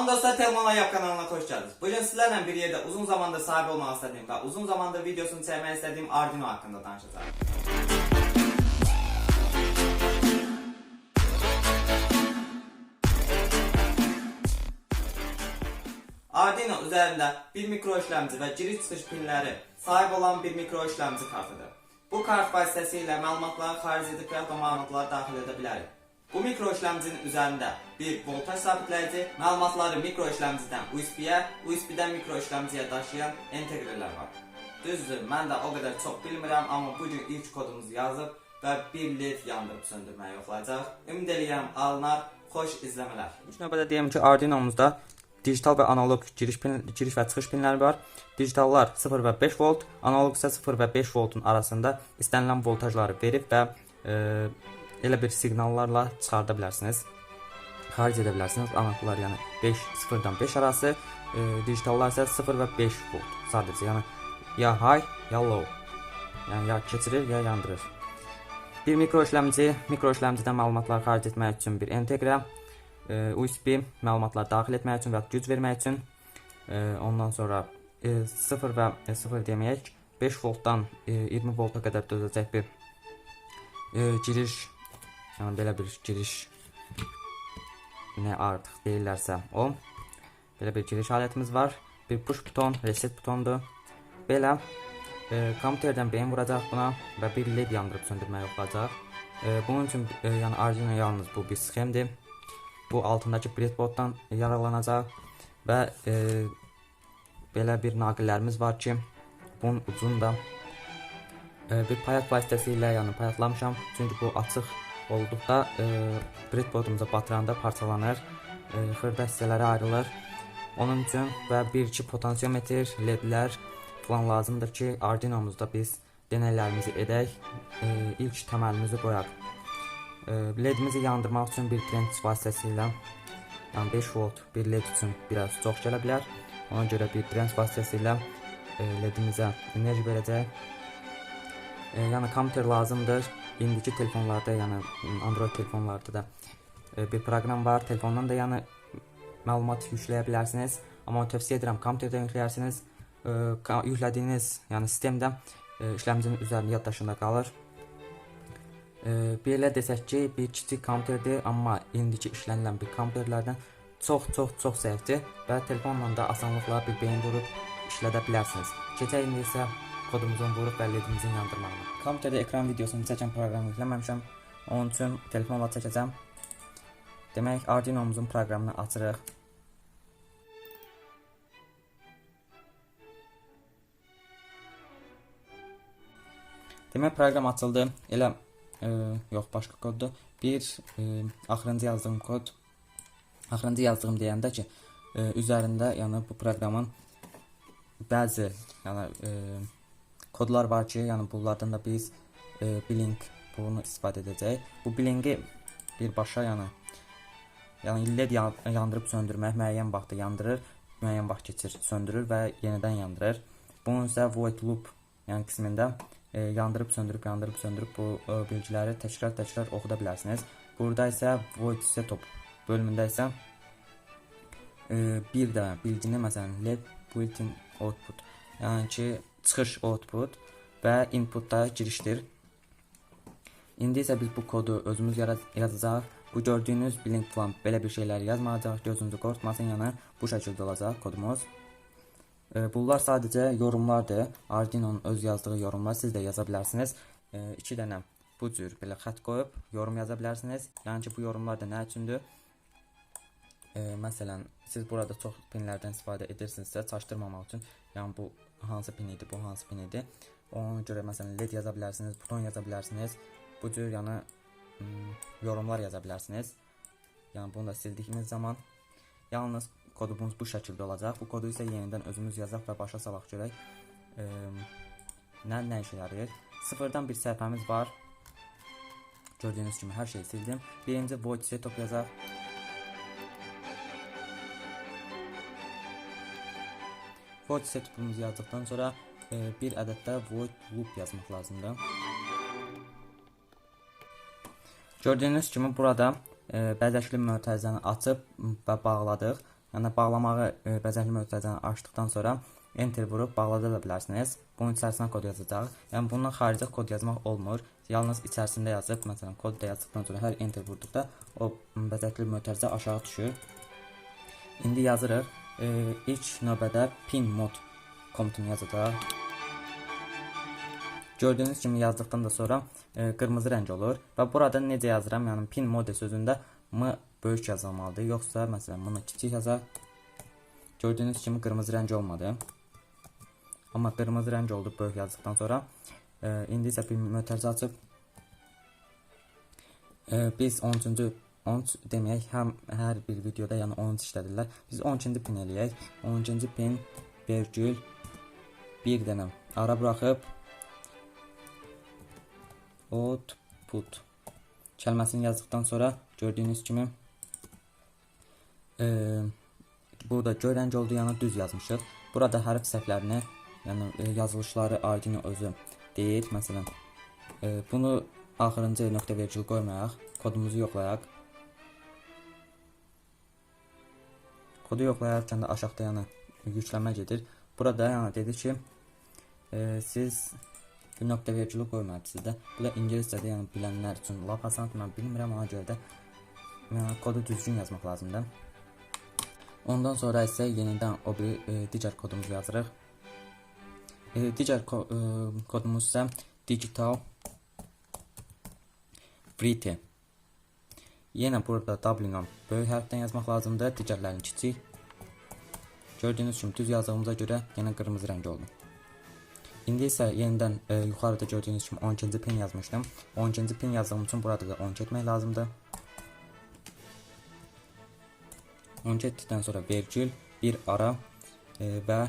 Salam dostlar, Telman Yap kanalına hoş geldiniz. Bugün sizlerle bir yerde uzun zamandır sahip olmak istediğim ve uzun zamandır videosunu çekmek istediğim Arduino hakkında danışacağım. Arduino üzerinde bir mikro işlemci ve giriş çıxış pinləri sahip olan bir mikro işlemci kartıdır. Bu kart vasitəsilə məlumatları xaric edib və ya da məlumatları daxil edə bilərik. Bu mikro işlemcinin üzərində bir voltaj sabitləyici, məlumatları mikro işlemcidən USB-yə, USB-dən mikro işlemciyə daşıyan entegrələr var. Düzdür, mən də o qədər çox bilmirəm, amma bu gün ilk kodumuzu yazıb və bir led yandırıb söndürməyi yoxlayacağıq. Ümid eləyirəm alınar. Xoş izləmələr. İlk növbədə deyim ki, Arduino'muzda digital və analog giriş və çıxış pinləri var. Digitallar 0 və 5 volt, analog isə 0 və 5 voltun arasında istənilən voltajları verib və elə bir siqnallarla çıxarda bilərsiniz. Xaric edə bilərsiniz. Analoglar yəni 5 0-dan 5 arası, digitallar isə 0 və 5 volt sadəcə. Yəni ya high, ya low. Yəni ya keçirir, ya yandırır. Bir mikro işlemci, mikro işlemcidən məlumatları xaric etmək üçün bir entegrə, USB məlumatları daxil etmək üçün və güc vermək üçün, ondan sonra 0 və 0 deməyək, 5 voltdan 20 volta qədər dözəcək bir giriş, yəni belə bir giriş nə artıq deyirlərsə o. Belə bir giriş alətimiz var. Bir push buton, reset butondur. Belə kompüterdən beyin vuracaq buna və bir led yandırıb söndürməyi yoxlayacaq. Bunun üçün yəni Arduino yalnız bu bir sxemdir. Bu altındakı breadboarddan yararlanacaq və belə bir naqillərimiz var ki, bunun ucunda bir payat vasitəsilə, yəni payatlamışam. Çünki bu açıq olduqda breadboardumuza batıranda parçalanır, xırda hissələrə ayrılır. Onun üçün və bir-iki potansiometr, ledlər falan lazımdır ki, Arduino'muzda biz deneylərimizi edək, ilk təməlimizi qoyaq. Ledimizi yandırmaq üçün bir direnç vasitəsilə, yəni 5 volt bir led üçün biraz çox gələ bilər. Ona görə bir direnç vasitəsilə ledimizə enerji verəcək. Yəni kompüter lazımdır. İndiki telefonlarda, yəni Android telefonlarda da bir proqram var. Telefondan da yəni məlumat yükləyə bilərsiniz. Amma tövsiyə edirəm kompüterdən yükləyərsiniz. Yüklədiyiniz, yəni sistemdə işləmcinin üzərində yaddaşında qalır. Belə desək ki, bir kiçik kompüterdir, amma indiki işlənilən bir kompüterlərdən çox zəifdir və telefonla da asanlıqla bir beyin vurub işlədə bilərsiniz. Keçək indi isə kodumuzun vurub və ledimizin yandırmağına. Kompüterdə ekran videosunu çəkən proqramı yükləməmişəm. Onun üçün telefonla çəkəcəm. Demək, Arduino'muzun proqramını açırıq. Demək, proqram açıldı. Elə, yox, başqa koddur. Bir, axırıncı yazdığım kod. Axırıncı yazdığım deyəndə ki, üzərində, yəni bu proqramın bəzi, yəni kodlar var ki, yəni bunlardan da biz Blink bunu istifadə edəcəyik. Bu Blink'i birbaşa, yəni led yandırıb söndürmək, müəyyən vaxtda yandırır, müəyyən vaxt keçir, söndürür və yenidən yandırır. Bunun isə void loop, yəni qismində yandırıb söndürüb, yandırıb söndürüb bu bilgiləri təkrar oxuda bilərsiniz. Burada isə void setup bölümündə isə bir də bilgini, məsələn led built-in output, yəni ki çıxış output və input da girişdir. İndi isə biz bu kodu özümüz yazacağıq. Bu gördüyünüz blink falan belə bir şeylər yazmayacaq, gözünüzü qorxutmasın, yəni bu şəkildə olacaq kodumuz. Bunlar sadəcə yorumlardır. Arduino'nun öz yazdığı yorumlar, siz də yaza bilərsiniz. 2 dənə bu cür belə xətt qoyub yorum yaza bilərsiniz. Yəni ki, bu yorumlar da nə üçündür? Məsələn, siz burada çox pinlərdən istifadə edirsinizsə, çaşdırmamaq üçün, yəni bu hansı pin idi, bu hansı pin idi. Ona görə məsələn led yaza bilərsiniz, buton yaza bilərsiniz. Bu cür yəni yorumlar yaza bilərsiniz. Yəni bunu da sildiyimiz zaman yalnız kodumuz bu şəkildə olacaq. Bu kodu isə yenidən özümüz yazaq və başa salaq görək nə işə yarayır. Sıfırdan bir səhifəmiz var. Gördüyünüz kimi hər şeyi sildim. Birinci void setup yazaq. Void setup'umuzu yazdıqdan sonra bir ədəd də void loop yazmaq lazımdır. Gördüyünüz kimi burada bəzəkli mötərizəni açıb və bağladıq. Yəni bağlamağı bəzəkli mötərizəni açdıqdan sonra enter vurub bağlada da bilərsiniz. Bunun içərisinə kod yazacaq. Yəni bundan xaricə kod yazmaq olmur. Yalnız içərisində yazıb, məsələn, kod da yazdıqdan sonra hər enter vurduqda o bəzəkli mötərizə aşağı düşür. İndi yazırıq. İlk növbədə pin mode komutunu yazacaq. Gördüyünüz kimi yazdıqdan da sonra qırmızı rəng olur və burada necə yazıram? Yəni pin mode sözündə M böyük yazılmalıdır. Yoxsa məsələn bunu kiçik yazaq. Gördüyünüz kimi qırmızı rəng olmadı. Amma qırmızı rəng oldu böyük yazdıqdan sonra. İndi isə bir mötərizə açıb biz 13-cü 13 deməyək, həm hər bir videoda yəni 13 işlədirlər. Biz 12-ci pin eləyək. 12-ci pin vergül bir dənə ara buraxıb output kəlməsini yazdıqdan sonra gördüyünüz kimi burada göy rəng oldu, yəni düz yazmışıq. Burada hərf səhvlərini, yəni yazılışları Arduino özü deyir. Məsələn, bunu axırıncı nöqtə vergül qoymayaq, kodumuzu yoxlayaq. Kodu yoxlayarkən də aşağıda yəni yüklənmə gedir. Burada yəni dedi ki, siz bir nöqtə vergülü qoymayıbsınız da. Bu da ingiliscədə, yəni bilənlər üçün lap asandır. Mən bilmirəm, ona görə də yəni kodu düzgün yazmaq lazımdır. Ondan sonra isə yenidən o bir digər kodumuzu yazırıq. Digər kodumuz isə digital write. Yenə burada W-la böyük hərfdən yazmaq lazımdır, digərlərini kiçik. Gördüyünüz kimi düz yazdığımıza görə yenə qırmızı rəng oldu. İndi isə yenidən yuxarıda gördüyünüz kimi 12-ci pin yazmışdım. 12-ci pin yazdığım üçün burada da 12 etmək lazımdır. 12 etdikdən sonra vergül, bir ara və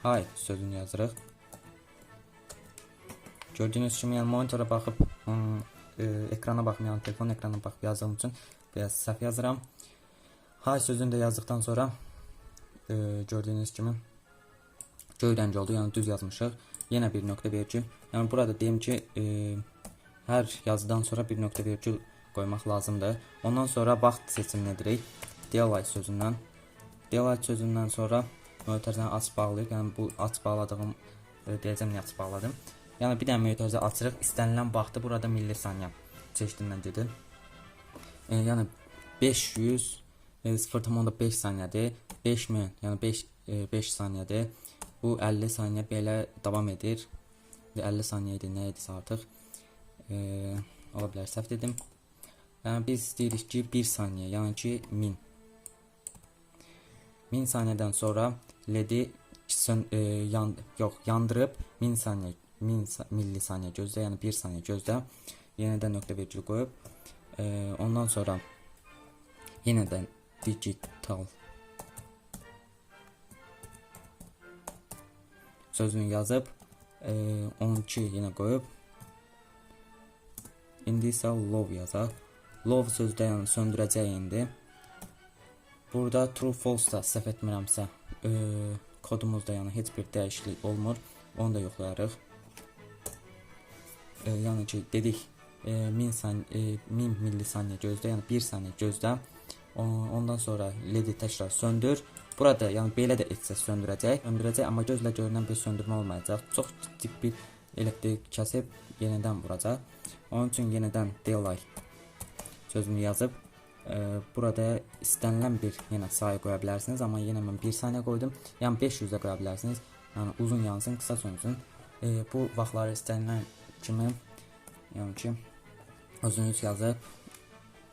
high sözünü yazırıq. Gördüyünüz kimi yəni monitora baxıb, ekrana baxıb, yəni telefon ekranına baxıb yazdığım üçün biraz səhv yazıram. High sözünü də yazdıqdan sonra gördüyünüz kimi göy rəng oldu, yəni düz yazmışıq. Yenə bir nöqtə vergül. Yəni burada deyim ki, hər yazıdan sonra bir nöqtə vergül qoymaq lazımdır. Ondan sonra vaxt seçimini edirik. Delay sözündən. Delay sözündən sonra mötərizəni açıb bağlayırıq. Yəni bu aç bağladığım, deyəcəm niyə açıb bağladım. Yəni bir dənə mötərizə açırıq. İstənilən vaxtı burada millisaniyə çeşidindən gedir. Yəni 500 0,5 saniyədir. 5000, yəni 5 saniyədir. Bu 50 saniyə belə davam edir. 50 saniyə idi, nə idisə artıq. Ola bilər səhv dedim. Yəni biz istəyirik ki 1 saniyə, yəni ki 1000. 1000 saniyədən sonra LED-i yandırıb 1000 saniyə, 1000 millisaniyə gözlə, yəni 1 saniyə gözlə. Yenidən nöqtə vergül qoyub ondan sonra yenədən digital sözünü yazıb 12 yenə qoyub. İndi isə low yazaq. Low sözdə yəni söndürəcək indi. Burada true false da səhv etmirəmsə kodumuzda yəni heç bir dəyişiklik olmur. Onu da yoxlayarıq. Yəni ki dedik 1000 millisaniyə gözlə, yəni 1 saniyə gözlə. Ondan sonra LED-i təkrar söndür. Burada yəni belə də etsə söndürəcək. Söndürəcək, amma gözlə görünən bir söndürmə olmayacaq. Çox kiçik bir elektrik kəsib yenidən vuracaq. Onun üçün yenidən delay sözünü yazıb burada istənilən bir yenə sayı qoya bilərsiniz, amma yenə mən 1 saniyə qoydum. Yəni 500 də qoya bilərsiniz. Yəni uzun yansın, qısa sönsün. Bu vaxtları istənilən kimi, yəni ki özünüz yazıb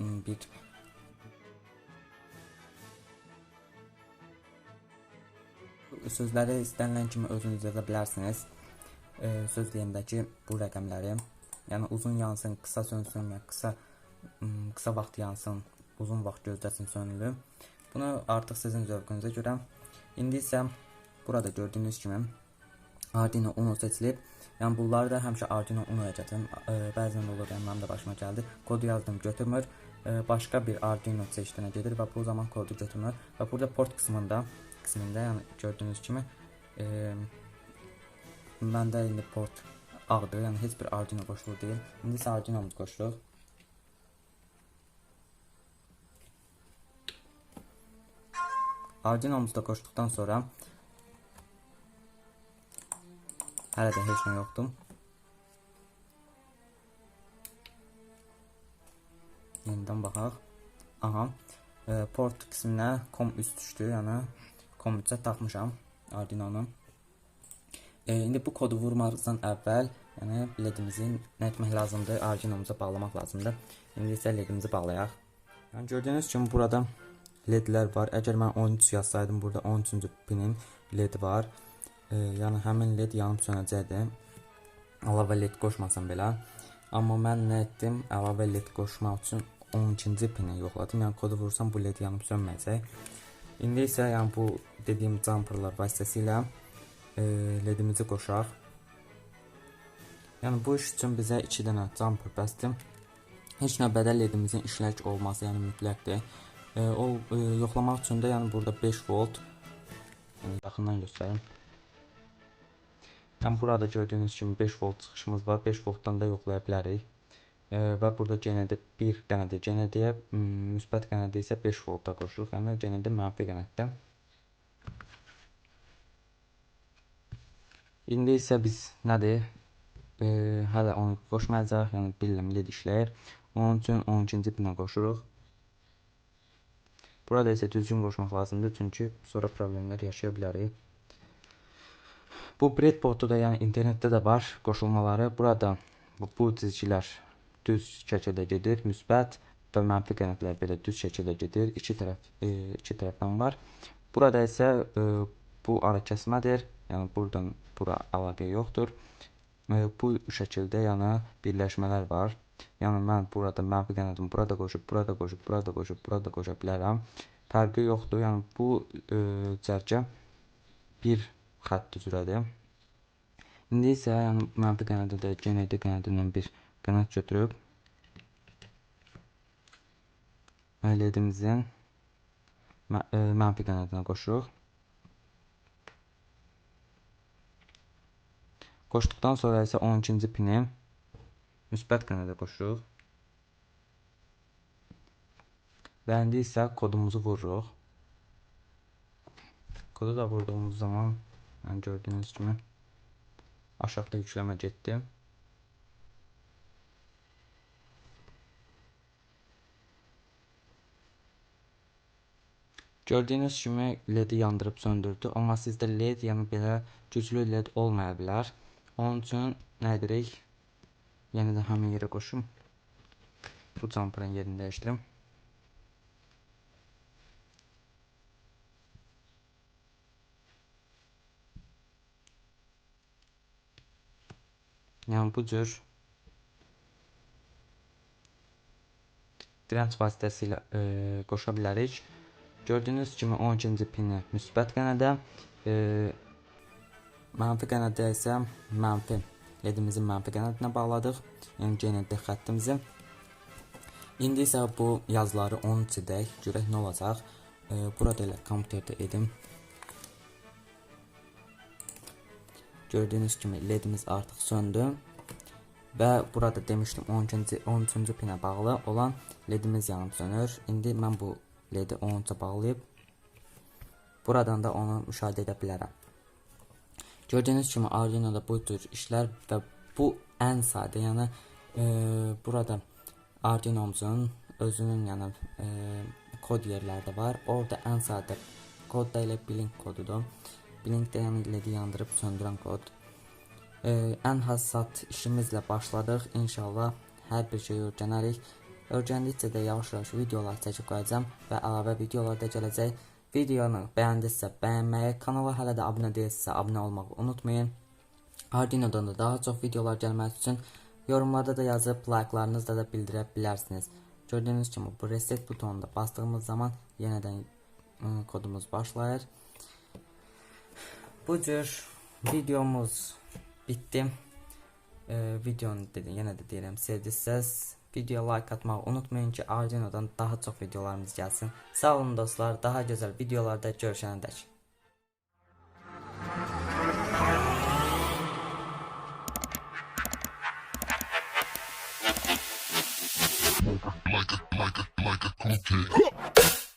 bir sözləri istənilən kimi özünüz yaza bilərsiniz. Söz deyəndə ki, bu rəqəmləri, yəni uzun yansın, qısa sönsün, ya qısa vaxt yansın, uzun vaxt gözləsin sönülür. Bunu artıq sizin zövqünüzə görə. İndi isə burada gördüyünüz kimi Arduino Uno seçilib. Yəni bunları da həmişə Arduino Uno'ya gətirin. Bəzən olur, yəni mənim də başıma gəldi. Kodu yazdım, götürmür. Başqa bir Arduino çeşidinə gedir və bu zaman kodu götürmür. Və burada port qismində, yəni gördüyünüz kimi məndə indi port ağdır, yəni heç bir Arduino qoşulu deyil. İndi isə Arduino'muzu qoşuruq. Arduino'muzu da qoşduqdan sonra hələ də heç nə yoxdur. Yenidən baxaq. Aha. Port qisminə COM3 düşdü. Yəni COM3-ə taxmışam Arduino-nu. İndi bu kodu vurmazdan əvvəl, yəni LED-imizi nə etmək lazımdır? Arduino-muza bağlamaq lazımdır. İndi isə LED-imizi bağlayaq. Yəni gördüyünüz kimi burada LED-lər var. Əgər mən 13 yazsaydım, burada 13-cü pinin LED var. Yəni həmin LED yanıb sönəcəkdi. Əlavə LED qoşmasam belə. Amma mən nə etdim? Əlavə LED qoşmaq üçün 12-ci pini yoxladım. Yəni kodu vursam bu LED yanıb sönməyəcək. İndi isə yəni bu dediyim jumperlar vasitəsilə LED-imizi qoşaq. Yəni bu iş üçün bizə 2 dənə jumper bəsdir. Heç növbədə LED-imizin işlək olması yəni mütləqdir. Yoxlamaq üçün də yəni burada 5 volt, yəni yaxından göstərim. Yəni burada gördüyünüz kimi 5 volt çıxışımız var. 5 voltdan da yoxlaya bilərik. Və burada GND bir dənə də GND-yə, müsbət qənədə isə 5 volta qoşuruq. Yəni GND mənfi qənəddir. İndi isə biz nədir? Hələ onu qoşmayacaq. Yəni bilirəm LED işləyir. Onun üçün 12-ci pinə qoşuruq. Burada isə düzgün qoşmaq lazımdır, çünki sonra problemlər yaşaya bilərik. Bu breadboardda da, yəni internetdə də var qoşulmaları. Burada bu cizgilər düz şəkildə gedir, müsbət və mənfi qənədlər belə düz şəkildə gedir. İki tərəfdən var. Burada isə bu ara kəsmədir. Yəni buradan bura əlaqə yoxdur. Bu şəkildə yəni birləşmələr var. Yəni mən burada mənfi qənədimi burada qoşub, burada qoşub, burada qoşub, burada qoşa bilərəm. Fərqi yoxdur. Yəni bu cərgə bir xətt üzrədir. İndi isə yəni mənfi qənədə də GND qənədindən bir qənəd götürüb LED-imizin mənfi qənədinə qoşuruq. Qoşduqdan sonra isə 12-ci pini müsbət qənədə qoşuruq. Və indi isə kodumuzu vururuq. Kodu da vurduğumuz zaman yəni gördüyünüz kimi aşağıda yükləmə getdi. Gördüyünüz kimi LED-i yandırıb söndürdü. Amma sizdə LED, yəni belə güclü LED olmaya bilər. Onun üçün nə edirik? Yenə də həmin yerə qoşum. Bu jumperın yerini dəyişdirim. Yəni bu cür dirənç vasitəsilə qoşa bilərik. Gördüyünüz kimi 12-ci pini müsbət qənədə, mənfi qənədə isə mənfi LED-imizin mənfi qənədinə bağladıq. Yəni GND xəttimizi. İndi isə bu yazıları 13 edək, görək nə olacaq. Burada elə kompüterdə edim. Gördüyünüz kimi LED-imiz artıq söndü. Və burada demişdim 13-cü pinə bağlı olan LED-imiz yanıb sönür. İndi mən bu LED-i 13-ə bağlayıb buradan da onu müşahidə edə bilərəm. Gördüyünüz kimi Arduino-da bu tür işlər və bu ən sadə, yəni burada Arduino-muzun özünün yəni kod yerləri də var. Orada ən sadə kod da elə Blink kodudur. Blink də yəni LED-i yandırıb söndürən kod. Ən həssas işimizlə başladıq. İnşallah hər bir şeyi öyrənərik. Öyrəndikcə də yavaş-yavaş videolar çəkib qoyacağam və əlavə videolar da gələcək. Videonu bəyəndinizsə bəyənməyi, kanala hələ də abunə deyilsinizsə abunə olmağı unutmayın. Arduino'dan da daha çox videolar gəlməsi üçün yorumlarda da yazıb like'larınızla da bildirə bilərsiniz. Gördüyünüz kimi bu reset butonuna bastığımız zaman yeniden kodumuz başlayır. Bu cür videomuz bitdi. Videonu dedim, yenə də deyirəm, sevdinizsə videoya like atmağı unutmayın ki, Arduino'dan daha çox videolarımız gəlsin. Sağ olun dostlar, daha gözəl videolarda görüşənə dək. Like a cool kid.